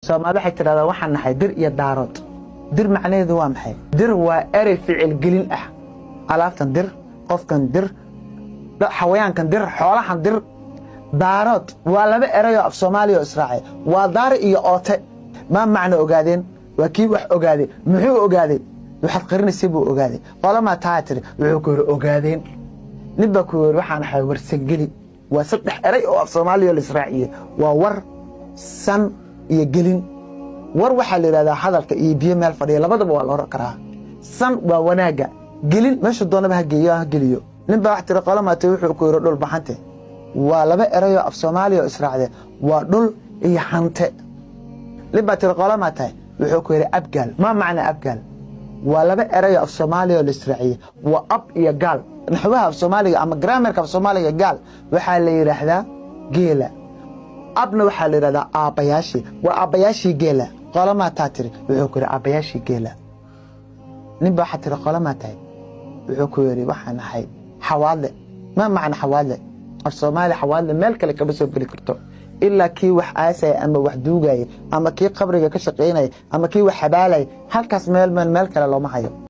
Soomaali waxay tidhahdaa, "Waxaan nahay Dir iyo Daarood." Dir macnaheedu waa maxay? Dir waa erey ficil gelin ah. Alaabtan dir, qofkan dir, xawayaankan dir, xoolahan dir. Daarood waa laba ereyoo af Soomaaliya oo israacay, waa daari iyo oote. Maa macno ogaadeen? Waa kii wax ogaaday. Muxuu ogaaday? Waxaad qarinaysay buu ogaaday. Qolamaa taa tiri? Wuxuu ku yidhi ogaadeen. Nin baa ku yidhi, "Waxaan ahay Warsangeli." Waa saddex erey oo af Soomaaliya la israaciyey, waa war, san iyo gelin. War waxaa la yidhahdaa hadalka iyo biyo meel fadhiya, labadaba waa la oran karaa. San waa wanaagga, gelin meesha doonaba ha geeyo, ha geliyo. Nin baa wax tiri, "Qolamaate?" Wuxuu ku yidhi Dhulbahante. Waa laba ereyoo af Soomaaliya oo israacde, waa dhul iyo hante. Nin baa tiri, "Qolamaa tahay?" Wuxuu ku yidhi Abgaal. Maa macna abgaal? Waa laba ereyoo af Soomaaliya oo la israaciyey, waa ab iyo gaal. Naxwaha af Soomaaliga ama grammarka af Soomaaliga, gaal waxaa la yidhaahdaa geela, abna waxaa la yidhahdaa aabbayaashii. Waa aabbayaashii geela. Qolamaa taa tiri? Wuxuu ku yidhi aabbayaashii geela. Nin baa waxaa tiri, "Qolamaa tahay?" Wuxuu ku yidhi, "Waxaan ahay Xawaadle." Ma macna xawaadle? Af Soomaaliya xawaadle meel kale kama soo geli karto, ilaa kii wax aasaya ama wax duugaya ama kii qabriga ka shaqaynaya ama kii wax xabaalaya. Halkaas meel meel kale looma hayo.